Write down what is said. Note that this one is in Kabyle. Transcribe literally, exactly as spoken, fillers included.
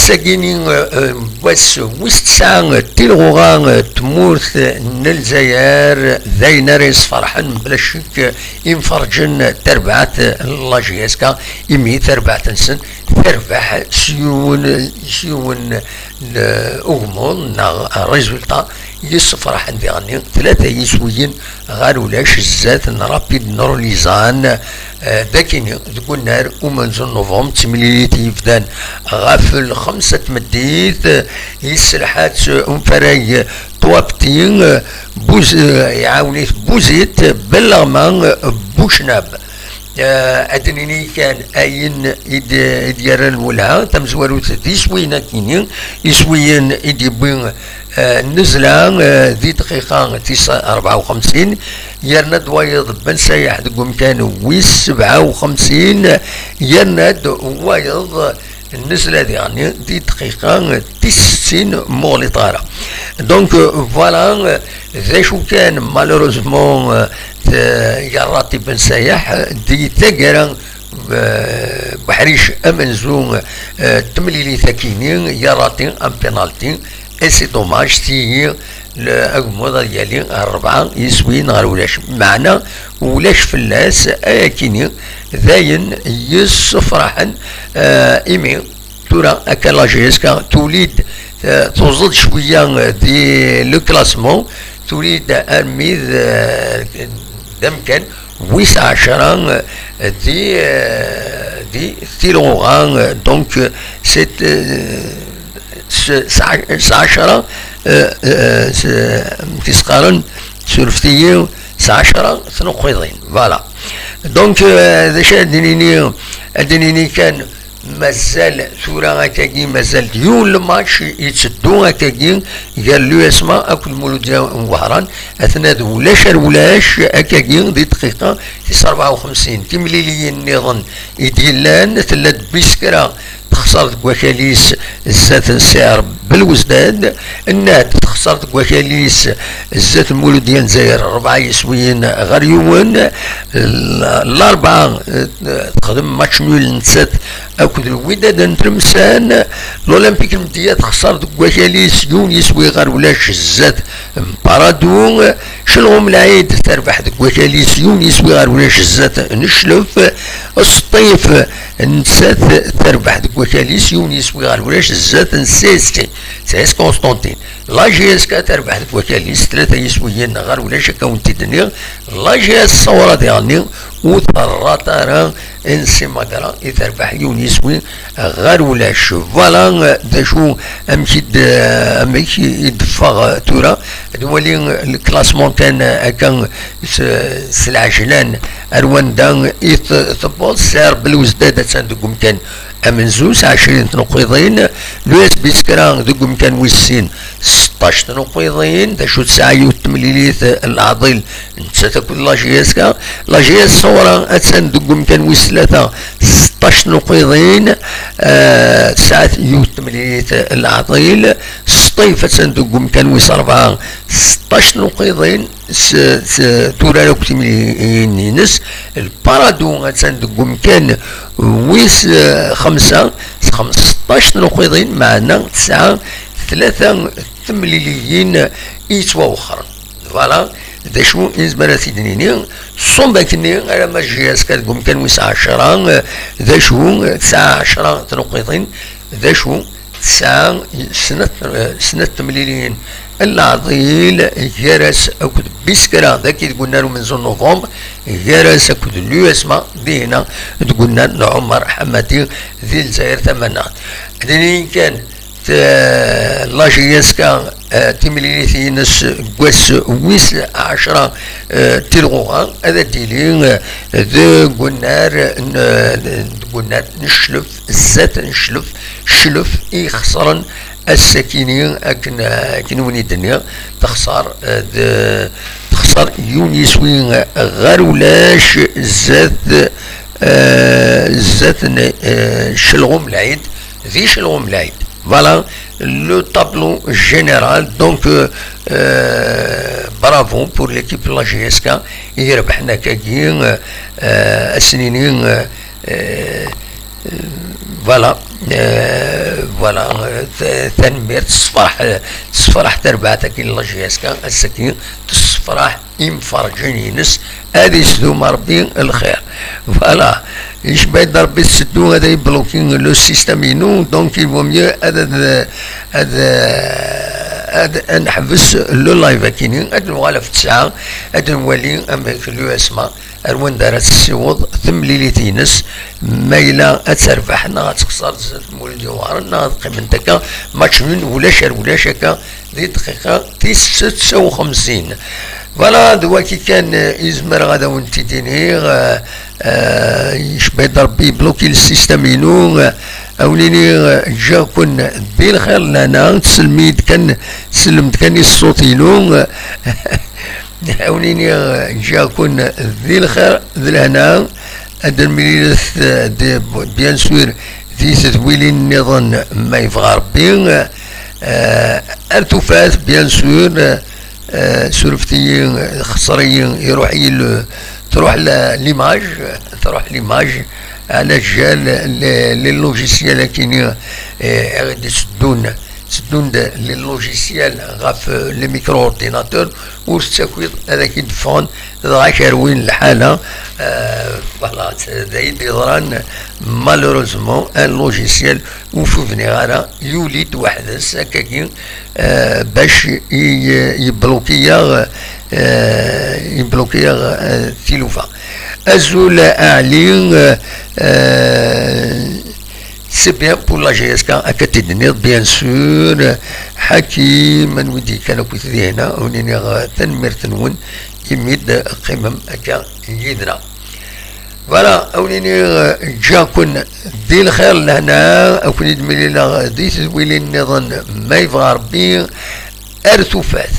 Ass-agi-ni, eh, eh, wass wis tesɛa, eh, tilɣuɣa, eh, tmurt, eh, n Lezzayer, d ayen ara yesferḥen, bla ccek, eh, imferrǧen, eh, tarbaɛt, eh, n la J S K, imi tarbaɛt-nsen terbeḥ s yiwen, s yiwen n ugmuḍ neɣ résultat yessefraḥen diɣenni, tlata yiswiyen ɣer ulac zdat n Rapid n Rulizan, eh, d akini deg unnar umenzu n Nuvember, d timlilit yebdan ɣef lxemsa n tmeddit, eh, yesselḥa-tt unfarag Twapti, eh, Buz-, eh, iɛawen-it Buzit, Belleɣma, eh, Bucnab. Eh, ad d-nini kan ayen i d-, i d-yerran lwelha, tamezwarut d iswiyen akini, iswiyen i d-yewwi, eh, nnezla, eh, di dqiqa tis rebɛa u xemsin, yerna-d wayeḍ Ben Sayaḥ deg umkan wis sebɛa u xemsin, yerna-d wayeḍ nnezla diɣenni di dqiqa tis settin, muɣli ṭara. Donc, euh, voilà, euh, d acu kan, malheureusement, euh, t-, yerra-t Ben Sayaḥ, euh, di taggara, euh, Buḥric amenzu, euh, temlilit akini, yerra-t un penalty, et c'est dommage, tigi, le, agmuḍ ad yali rebɛa yiswiyen ɣer ulac. Meɛna ulac fell-as, ayakini, d ayen yessefraḥen, euh, imi tura akka la J S K tuli-d, euh, tuẓed cwiya, euh, di le classement, tuli-d armi d, euh, d amkan wis ɛecra, euh, di, euh, di tilɣuɣa, euh, donc, euh, c'est, euh, s-, s-, s ɛecra, euh, euh, s-, amek i s-qqaren, surfet-iyi, s ɛecra tnuqqiḍin, voilà. Donc, euh, d acu ad d-nini, ad d-nini kan, mazal tura akkagi, mazal yiwen le match yetteddu akkagi gar l'U S M A akked Muludya n Wehran. Atna d ulac ar ulac akkagi di dqiqa tis rebɛa u xemsin. Timliliyin nniḍen i d-yellan, tella-d Biskra texṣer deg wakal-is zdat n Sɛer Belwezdad, Nnad texṣer deg wakal-is zdat n Muludya n Lezzayer, rebɛa yiswiyen ɣer yiwen. L-, Larebɛa, eh, texdem match nul nettat akked Lwidad n Tlemsan. L'Olympique n Mdiya texṣer deg wakal-is yiwen yiswi ɣer ulac zdat n Paradou. Celɣum Lɛid terbeḥ deg wakal-is yiwen yiswi ɣer ulac zdat n Cclef. Sṭif nettat terbeḥ deg wakal-is yiwen yiswi ɣer ulac zdat n C S T, C S Constantine. La J S K terbeḥ deg wakal-is tlata yiswiyen ɣer ulac, akka wen-t-id-nniɣ. La J S Ṣawra diɣenni ur terraṭ ara N C Magra i terbeḥ yiwen yiswi ɣer ulac. Voilà, d acu, amek i d-, amek i d-teffeɣ tura. Ad nwali le classement kan akka s, s lɛejlan ar wanda i t-, tewweḍ. Sɛer Belwezdad attan deg umkan amenzu s ɛecrin tnuqqiḍin. L'U S B Skra deg umkan wis sin, seṭṭac tnuqqiḍin. D acu tesɛa yiwet temlilit n leɛḍil nettat akked la J S K. La J S Ṣawra attan deg umkan wis tlata, seṭṭac tnuqqiḍin. Ah, tesɛa yiwet temlilit n leɛḍil. Sṭif attan deg umkan wis rebɛa, seṭṭac tnuqqiḍin. S, s, turar akk timliliyin-ines. Lparadu attan deg umkan wis, eh, xemsa, s xemseṭṭac tnuqqiḍin, meɛna tesɛa tlata temliliyin i yettwawexxren. Voilà, d acu i nezmer ad t-id-nini. Ṣṣumb akkenni alamma J S K deg umkan wis ɛecra, eh, d acu, tesɛa ɛecra tnuqqiḍin, d acu, tesɛa snat, snat temliliyin n leɛḍil, gar-as akked Biskra, dagi deg unnar umenzu n Nuvember, gar-as akked l'U S M A, dihna deg unnar n Ɛumar Ḥamadi di Lezzayer Tamaneɣt. Ad nini kan, t-, la J S K, eh, timlilit-ines deg wass wis ɛecra, eh, tilɣuɣa, ad d-tili, eh, deg unnar n, deg unnar n Cclef, zdat n Cclef, Cclef i ixesren ass-akini, akken, akken wen-i-d-nniɣ, texṣer, eh, d-, texṣer yiwen yiswi ɣer ulac, zdat, eh, zdat n, eh, Celɣum Lɛid, di Celɣum Lɛid. Voilà le tableau général. Donc, euh, euh, bravo pour l'équipe de la J S K. I irebḥen akkagi, euh, euh, ad s-nini, euh, euh, voilà. Eh, voilà, eh, t- tanemmirt, tessefraḥ, tessefraḥ terbaɛt-agi n la J S K, ass-agi tessefraḥ imferǧen-ines, ad isdum Rebbi lxir. Voilà, icba-d Rebbi tseddu ad ay-bloki le système-inu, donc il vaut mieux ad, ad, ad, ad, ad neḥbes le live akini, ad nuɣal ɣef ttesɛa, ad nwali amek l'U S M A ar wanda ara tessiweḍ temlilit-ines, ma yella ad terbeḥ neɣ ad texṣer sdat Mulud Yuɣaren, neɣ ad qqiment akka match nul, ulac ar ulac akka di dqiqa tis setta u xemsin. Voilà, d waki kan, eh, i zemreɣ ad awen-t-id-iniɣ, eh, eh, yecba-d Rebbi yebluki le système-inu, eh, awen-iniɣ, eh, ǧǧiɣ-ken di lxir lehna, tsellem-iyi-d kan, tsellem-d kan i ṣṣut-inu, eh, awen-iniɣ, eh, ǧǧiɣ-ken di lxir d lehna, ad d-nemlilet, eh, de, bien sûr, di tedwilin nniḍen ma yebɣa Rebbi, eh, ar tufat, bien sûr, eh, surfet-iyi, xṣer-iyi, iruḥ-iyi le, truḥ la, l'image, truḥ l'image, ɛla jal le, le logiciel akini, eh, i ɣ-d-itteddun, tteddun-d les logiciels ɣef, eh, les micro-ordinateurs, ur tettakiḍ ad ak-id-ffɣen, dɣa kerwin lḥala, eh, voilà, d ayen d-yeḍran, malheureusement, un logiciel ur t-bniɣ ara, yuli-d weḥd-s akkagi, eh, bac i, yebluki-yaɣ, eh, yebluki-yaɣ, eh, tilufa. Azul a Ɛli, eh, eh, c'est bien pour la J S K, akka t-id-tenniḍ, bien sûr. Ḥakim, anwi d-yekkan akkit dihna, ur niniɣ, eh, tanemmirt-nwen, imi d-teqqimem akka yid-neɣ. Voilà, awen-iniɣ, eh, ǧǧiɣ-ken di lxir lehna, ad ken-id-mlileɣ di tedwilin nniḍen ma yebɣa Rebbi, ar tufat.